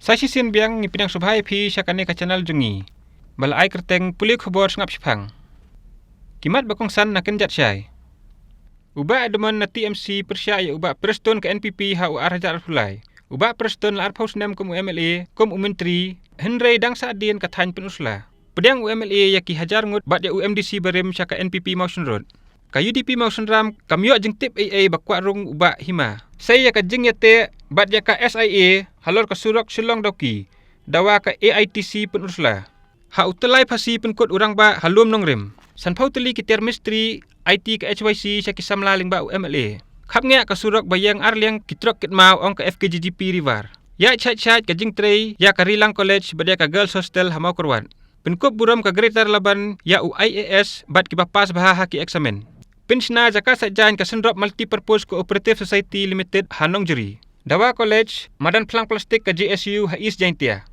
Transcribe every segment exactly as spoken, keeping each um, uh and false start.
Sa shisien biang ngi pdiang sngewbha ïa phi sha kane ka channel jong ngi, ba la ai kyrteng Pule Khubor Sngap Shipang. Ki mat ba kongsan na kynjat shai. U Bah Edmund na T M C pyrshah ïa u Bah Prestone ka N P P ha u ar hajar arphew lai. U Bah Prestone la arphew snem kum u M L A, kum u myntri, hynrei dang sahdien ka thaiñ Pynursla. Pdiang u M L A ïa ki hajar ngut bad ïa u M D C barim sha ka N P P Mawshynrut. Ka U D P Mawsynram kam ïoh jingtip ei ei ba kwah rung u Bah Hima. Sa ïa ka jingïateh bad ïa ka S I A halor ka surok Shillong Dawki, dawa ka A I T C Pynursla. Ha u tyllai phasi pynkut u rangbah ha Lum Nongrim. Sanphew tylli ki tiar mistri aiti ka H Y C sha ki samla lyngba u M L A. Khapngiah ka surok ba ïeng ar liang ki trok kit maw, ong ka F K J G P Ri War. Ïaid shait shait ka jingtrei ïa ka Rilang College bad ïa ka Girls Hostel ha Mawkyrwat. Pynkup burom ka Greater Laban ïa u I A S bad kiba pass bha ha ki eksamin. Pynshna jaka sait jaiñ ka Synrop Multipurpose Cooperative Society Limited ha Nongjri. Dawa College madan phlang plastik ka J S U ha East Jaintia.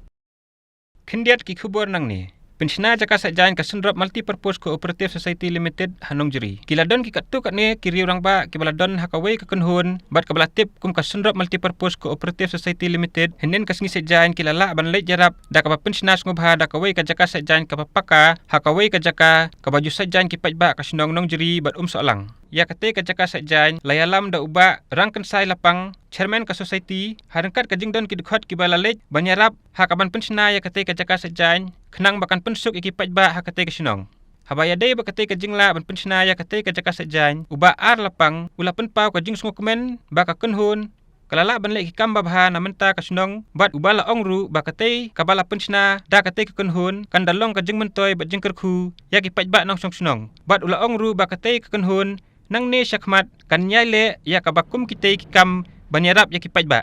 Khyndiat ki khubor nangne. Pynshna jaka sait jaiñ ka Synrop Multipurpose Cooperative Society Limited ha Nongjri. Ki la don ki katto katne ki riew rangbah kiba la don ha kawei ka kynhun bad kaba la tip kum ka Synrop Multipurpose Cooperative Society Limited. Hynnin ka sngi sait jaiñ ki la lah ban leit ïarap da kaba pynshna sngewbha da kawei ka jaka sait jaiñ kaba paka ha kawei ka jaka kaba ju sait jaiñ ki paidbah ka shnong Nongjri bad Umsohlang. Ïa katei ka jaka sait jaiñ la ïalam da u Bah Rangkynsai Lapang, Chairman ka Society, ha ryngkat ka jingdon ki dkhot kiba la leit ban ïarap ha kaban pynshna ïa katei ka jaka sait jaiñ, khnang ba kan pynsuk ïa ki paidbah ha katei ka shnong. Haba ïadei bad katei ka jinglah ban pynshna ïa katei ka jaka sait jaiñ, u Bah R Lapang u la pynpaw ka jingsngewkmen ba ka kynhun ka la lah ban leh ki kam babha na bynta ka shnong, bad u ba la ong ruh ba katei kaba la pynshna da katei ka kynhun kan da long ka jingmyntoi bad jingkyrkhu ïa ki paidbah nongshong shnong. Bad u la ong ruh ba katei ka kynhun nangne shakhmat kan ïai leh ïa kaba kum kitei ki kam ban ïarap ïa ki paidbah.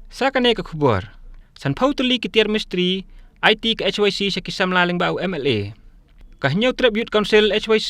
Sa kane ka khubor. Sanphew tylli ki tiar mistri aiti ka H Y C sha ki samla lyngba u M L A. Ka Hynñiewtrep Youth Council H Y C,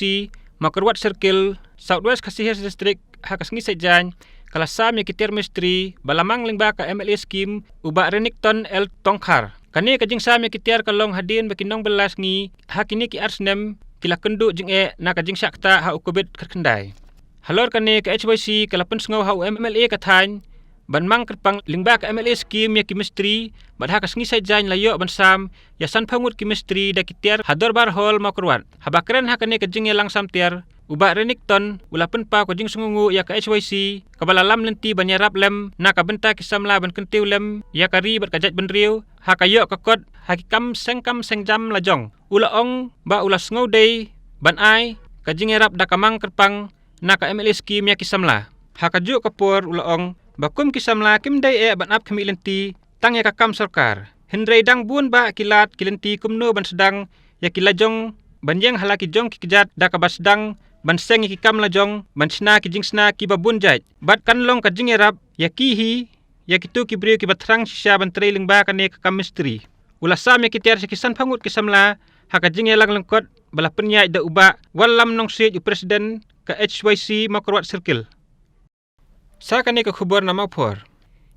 Mawkyrwat Circle, South West Khasi Hills District, ha ka sngi sait jaiñ ka la sam ïa ki tiar mistri ba la mang lyngba ka M L A scheme, u Bah Renikton L Tongkhar. Kane ka jingsam ïa ki tiar ka long hadien ba ki nongbylla sngi ha kine ki ar snem ki la kynduh jingeh na ka jingshah ktah ha u Covid khatkhyndai. Halor kane ka H Y C ka la pynsngew ha u M L A ka thaiñ ban mang kyrpang lyngba ka M L A scheme ïa ki mistri, bad ha ka sngi sait jaiñ la ïoh ban sam ïa sanphew ngut ki mistri da ki tiar ha Dorbar Hall Mawkyrwat. Haba kren ha kane ka jingïalang sam tiar, u Bah Renikton u la pynpaw ka jingsngewnguh ïa ka H Y C kaba la lam lynti ban ïarap lem na ka bynta ki samla ban kyntiew lem ïa ka ri bad ka jaitbynriew ha ka ïoh ka kot ha ki kam seng kam seng jam la jong. U la ong ba u la sngew dei ban ai ka jingïarap da ka mang kyrpang na ka M L A scheme ïa ki samla. Ha kajuh ka por u la ong ba kum ki samla kim dei eh ban ap khmih lynti tang ïa ka kam sorkar, hynrei dang bun bah ki lad ki lynti kumno ban sdang ïa ki lajong ban ïeng ha la ki jong ki kjat da kaba sdang ban seng ïa ki kam lajong ban shna ki jingshna kiba bun jait. Bad kan long ka jingïarap ïa ki hi, ïa kito ki briew kiba thrang shisha ban trei lyngba kane ka kam mistri. U la sam ïa ki tiar sha ki sanphew ngut ki samla ha ka jingïalang lyngkot ba la pynïaid da u Bah Wallam Nongsiej, u President ka H Y C Mawkyrwat Circle. Sa kane ka khubor na Mawphor.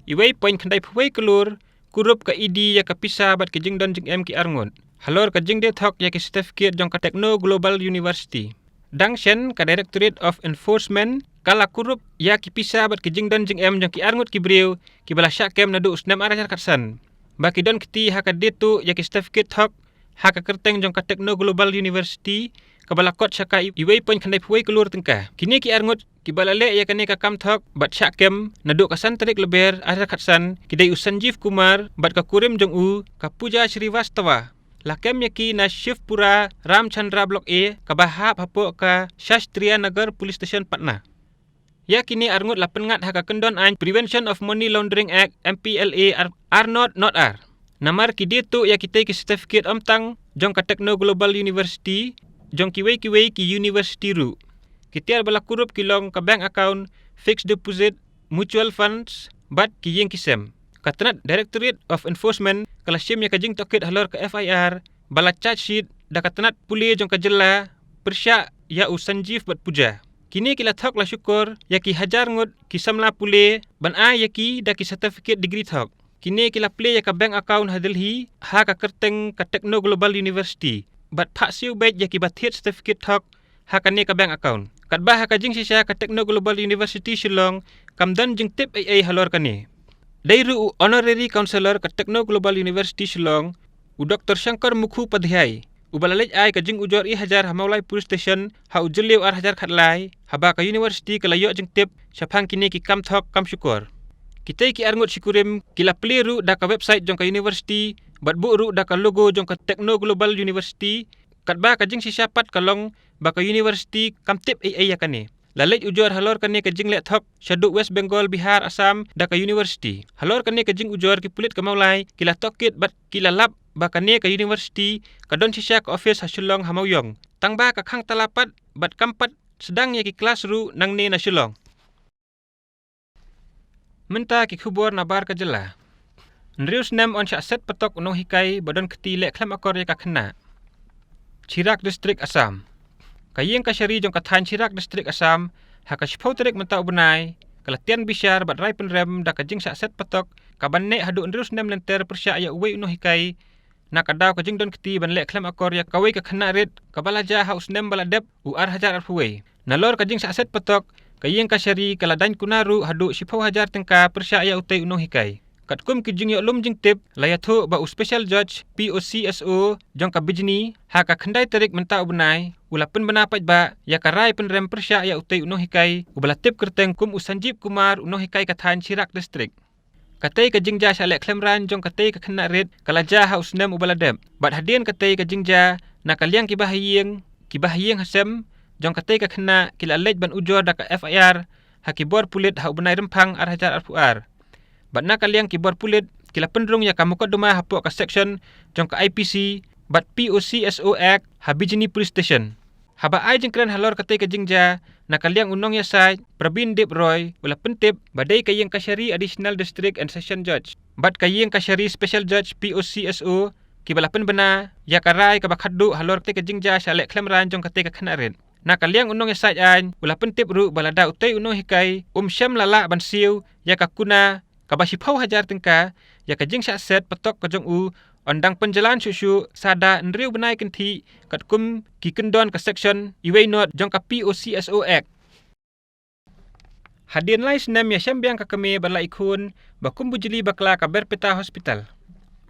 Iwei point khyndai phew wei klur kurup ka E D ïa ka pisa bad ki jingdon jingem ki arngut halor ka jingdie thok ïa ki certificate jong ka Techno Global University. Dang shen ka Directorate of Enforcement ka la kurup ïa ki pisa bad ki jingdon jingem jong ki arngut ki briew kiba la shah kem naduh u snem ar hajar khatsan ba ki don kti ha ka die tuh ïa ki certificate thok ha ka kyrteng jong ka Techno Global University kaba la kot sha ka iwei point khyndai phew wei klur tyngka. Kine ki arngut kiba la leh ïa kane ka kam thok bad shah kem naduh ka san tarik Lber ar hajar khatsan ki dei u Sanjeev Kumar bad ka kurim jong u ka Pooja Shrivastava. La kem ïa ki na Shivpura Ramchandra Block A kaba hap hapoh ka Shastriya Nagar Police Station Patna. Ïa kine arngut la pynngat ha ka kyndon aiñ Prevention of Money Laundering Act, M P L A, ar, ar not not ar. Namar ki die tuh ïa kitei ki certificate ym tang jong ka Techno Global University, jong kiwei kiwei ki university ruh. Ki tiar ba la kurup ki long ka bank account, fixed deposit, mutual funds bad ki ïing ki sem. Ka tnat Directorate of Enforcement ka la shim ïa ka jingtohkit halor ka F I R ba la charge sheet da ka tnat pule jong ka jylla pyrshah ïa u Sanjeev bad Pooja. Kine ki la thok la shukor ïa ki hajar ngut ki samla pule ban ai ïa ki da ki certificate degree thok. Kine ki la plie ïa ka bank account ha Delhi ha ka kyrteng ka Techno Global University bad phah siew beit ïa kiba thied certificate thok ha kane ka bank account. Katba ha ka jingshisha ka Techno Global University Shillong kam don jingtip ei ei halor kane. Dei ruh u Honorary Councillor ka Techno Global University Shillong, u Doktor Shankar Mukhopadhyay, uba la leit ai ka jingujor e hajar ha Mawlai Police Station ha u Jylliew ar hajar khatlai, haba ka University ka la ïoh jingtip shaphang kine ki kam thok kam shukor. Kitei ki arngut shikurim ki la plie ruh da ka website jong ka University bad buh ruh da ka logo jong ka Techno Global University, katba ka jingshisha pat ka long ba ka University kam tip ei ei ïa kane. La leit ujor halor kane ka jingleh thok shaduh West Bengal, Bihar, Assam da ka University. Halor kane ka jingujor ki pulit ka Mawlai ki la tohkit bad ki la lap ba kane ka University ka don shisha ka office ha Shillong ha Mawiong. Tangba ka khang tala pat bad kam pat sdang ïa ki klas ruh nangne na Shillong. Mynta ki khubor na bar ka jylla. Hynriew snem yn shah set patok u nonghikai ba don kti leh khlem akor ïa ka khynnah. Chiragh District, Assam. Ka ïing kashari jong ka thaiñ Chiragh District, Assam, ha ka shiphew tarik mynta u bnai, ka la tian bishar bad rai pynrem da ka jingshah set patok kaban neh haduh hynriew snem lynter pyrshah ïa uwei u nonghikai na ka daw ka jingdon kti ban leh khlem akor ïa kawei ka khynnah rit kaba la jia ha u snem ba la dep u ar hajar arphew wei. Nalor ka jingshah set patok, ka ïing kashari ka la daiñ kuna ruh haduh shiphew hajar tyngka pyrshah ïa utei u nonghikai. Katkum ki jingïoh lum jingtip, la ïathuh ba u Special Judge P O C S O jong ka Bijni, ha ka khyndai tarik mynta u bnai, u la pynbna paidbah ïa ka rai pynrem pyrshah ïa utei u nonghikai uba la tip kyrteng kum u Sanjeev Kumar, u nonghikai ka thaiñ Chiragh District. Katei ka jingjia shah leh khlem raiñ jong katei ka khynnah rit ka la jia ha u snem uba la dep. Bad hadien katei ka jingjia, na ka liang ki bahaïing, ki bahaïing hasem jong katei ka khynnah ki la leit ban ujor da ka F I R ha ki bor pulit ha u bnai Rymphang ar hajar arphew ar. Bad na ka liang ki bor pulit ki la pynrung ïa ka mukotduma hapoh ka section jong ka I P C bad P O C S O Act ha Bijni Police Station. Haba ai jingkren halor katei ka jingjia, na ka liang u nongïasaid Prabin Dev Roy u la pyntip ba dei ka ïing kashari Additional District and Session Judge bad ka ïing kashari Special Judge P O C S O kiba la pynbna ïa ka rai kaba khatduh halor katei ka jingjia shah leh khlem raiñ jong katei ka khynnah rit. Na ka liang u nongïasaid aiñ u la pyntip ruh ba lada utei u nonghikai um shym la lah ban siew ïa ka kuna kaba shiphew hajar tyngka ïa ka jingshah set patok ka jong u, yn dang pynjlan shuh shuh sa da hynriew bnai kynthih katkum ki kyndon ka section iwei not jong ka P O C S O Act. Hadien lai snem ïashem biang ka kmie bad la ikhun ba kum bujli bakla ka Barpeta Hospital,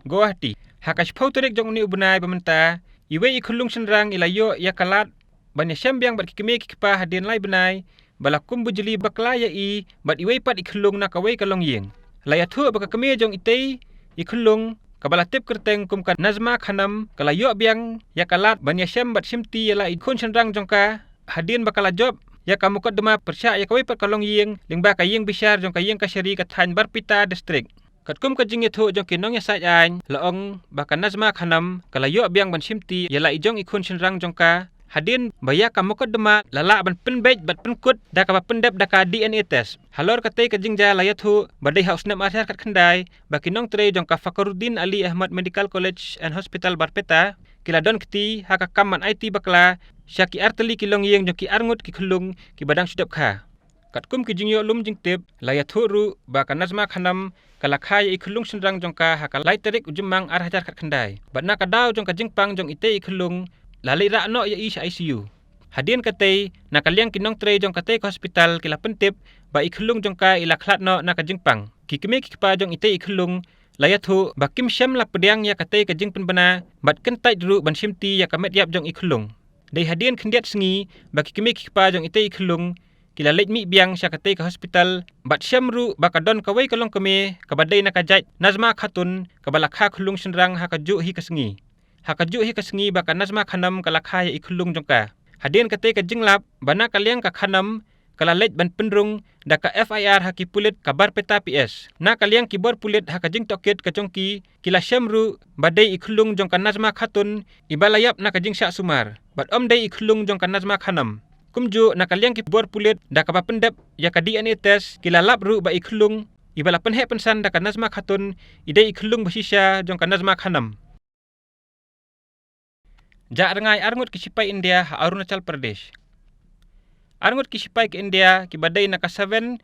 Guwahati. Ha ka shiphew tarik jong une u bnai ba mynta, iwei i khyllung shynrang i la ïoh ïa ka lad ban ïashem biang bad ki kmie ki kpa hadien lai bnai ba la kum bujli bakla ïa i bad iwei pat i khyllung na kawei ka longïing. La ïathuh ba ka kmie jong itei i khyllung kaba la tip kyrteng kum ka Najma Khanam ka la ïoh biang ïa ka lad ban ïashem bad shimti ïa la i khun shynrang jong ka hadien ba ka la jop ïa ka mukotduma pyrshah ïa kawei pat ka longïing lyngba ka ïing bishar jong ka ïing kashari ka thaiñ Barpeta District. Katkum ka jingïathuh jong ki nongïasaid aiñ, la ong ba ka Najma Khanam ka la ïoh biang ban shimti ïa la i jong i khun shynrang jong ka hadien ba ïa ka mukotduma la lah ban pynbeit bad pynkut da kaba pyndep da ka D N A test. Halor katei ka jingjia la ïathuh ba dei ha u snem ar hajar khatkhyndai ba ki nongtrei jong ka Fakhruddin Ali Ahmad Medical College and Hospital Barpeta ki la don kti ha ka kam ban aiti bakla sha ki artylli ki longïing jong ki arngut ki khyllung kiba dang shu dep kha. Katkum ki jingïoh lum jingtip, la ïathuh ruh ba ka Najma Khanam ka la kha ïa i khyllung shynrang jong ka ha ka lai tarik u Jymmang ar hajar khatkhyndai. Bad na ka daw jong ka jingpang jong itei i khyllung, la leit rah noh ïa i sha I C U. Hadien katei, na ka liang ki nongtrei jong katei ka hospital ki la pyntip ba i khyllung jong ka i la khlad noh na ka jingpang. Ki kmie ki kpa jong itei i khyllung la ïathuh ba kim shym la pdiang ïa katei ka jingpynbna bad kyntait ruh ban shimti ïa ka met ïap jong i khyllung. Dei hadien khyndiat sngi ba ki kmie ki kpa jong itei i khyllung ki la leit mih biang sha katei ka hospital bad shem ruh ba ka don kawei ka longkmie kaba dei na ka jait Najma Khatun kaba la kha khyllung shynrang ha kajuh hi ka sngi. Ha kajuh hi ka sngi ba ka Najma Khanam ka la kha ïa i khyllung jong ka. Hadien katei ka jinglap ba na ka liang ka Khanam ka la leit ban pynrung da ka F I R ha ki pulit ka Barpeta P S. Na ka liang ki bor pulit ha ka jingtohkit ka jong ki, ki la shem ruh ba dei i khyllung jong ka Najma Khatun iba la ïap na ka jingshah sumar bad ym dei i khyllung jong ka Najma Khanam. Kumjuh na ka liang ki bor pulit da kaba pyndep ïa ka D N A test ki la lap ruh ba i khyllung iba la pynheh pynsan da ka Najma Khatun i dei i khyllung ba shisha jong ka Najma Khanam. Jah rngai arngut ki sipai India ha Arunachal Pradesh. Arngut ki sipai ka India kiba dei na ka seven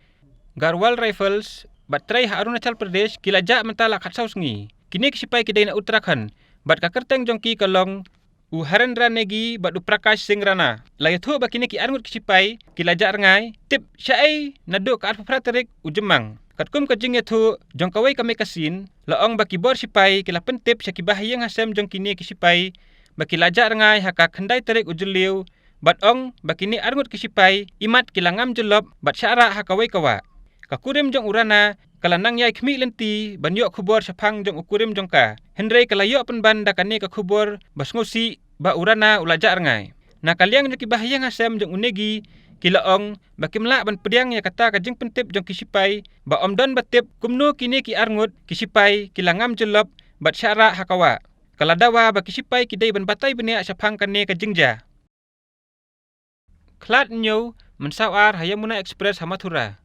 Garhwal Rifles bad trei ha Arunachal Pradesh ki la jah mynta la khatsaw sngi. Kine ki sipai ki dei na Uttarakhand bad ka kyrteng jong ki ka long u Harendra Negi bad u Prakash Singh Rana. La ïathuh ba kine ki arngut ki sipai ki la jah rngai tip shaei naduh ka arphew phra tarik u Jymmang. Katkum ka jingïathuh jong kawei ka magazine, la ong ba ki bor sipai ki la pyntip sha ki bahaïing hasem jong kine ki sipai ba ki la jah rngai ha ka khyndai tarik u Jylliew, bad ong ba kine arngut ki sipai imat ki la ngam jyllop bad shah rah ha kawei ka wah. Ka kurim jong u Rana ka la nang ïai khmih lynti ban ïoh khubor shaphang jong u kurim jong ka, hynrei ka la ïoh pynban da kane ka khubor ba sngewsih ba u Rana u la jah rngai. Na ka liang jong ki bahaïing hasem jong u Negi, ki la ong ba kim lah ban pdiang ïa kata ka jingpyntip jong ki sipai ba ym don ba tip kumno kine ki arngut ki sipai ki la ngam jyllop bad shah rah ha ka wah. Ka la dawa ba ki sipai ki dei ban batai bniah shaphang kane ka jingjia. Khlad hynñiew mynsaw ar ha Yamuna Express ha Mathura.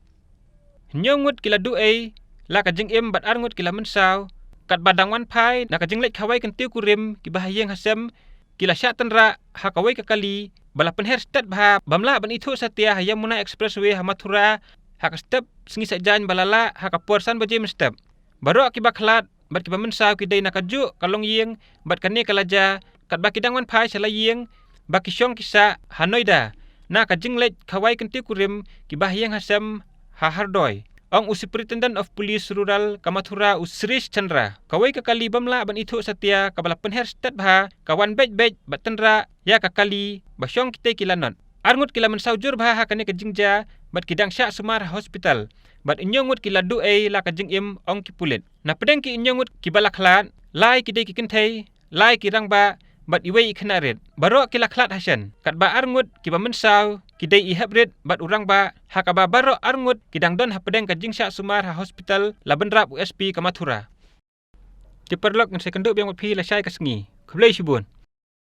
Hynñiew ngut ki la duh ei la ka jingim bad ar ngut ki la mynsaw, katba dang wan phai na ka jingleit khawai kyntiew kurim, ki bahaïing hasem ki la shah tynrah ha kawei ka kali ba la pynher stet bha bym lah ban ithuh satia ha Yamuna Expressway ha Mathura, ha ka step sngi Saitjaiñ ba la lah ha ka por san baje mynstep. Baroh kiba khlad bad kiba mynsaw ki dei na kajuh ka longïing bad kane ka la jia katba ki dang wan phai sha la ïing ba ki shong ki sah ha Noida na ka jingleit khawai kyntiew kurim, ki bahaïing hasem ha Hardoi. Ong u Superintendent of Police Rural ka Mathura, u Srish Chandra, kawei ka kali bym lah ban ithuh satia kaba la pynher stet bha ka wan beit beit bad tynrah ïa ka kali ba shong kitei ki lanot. Ar ngut ki la mynsaw jur bha ha kane ka jingjia bad ki dang shah sumar ha hospital, bad hynñiew ngut ki la duh ei la ka jingim, ong ki pulit. Na pdeng ki hynñiew ngut kiba la khlad, lai ki dei ki kynthei, lai ki rangbah bad iwei i khynnah rit. Baroh ki la khlad ha shen, katba ar ngut kiba mynsaw ki dei i heprit bad u rangbah, ha kaba baroh ar ngut ki dang don hapdeng ka jingshah sumar ha hospital, la bynrap u S P ka Mathura. Te paralok, ngin sa ïakynduh biang bad phi lashai ka sngi. Khublei shibun.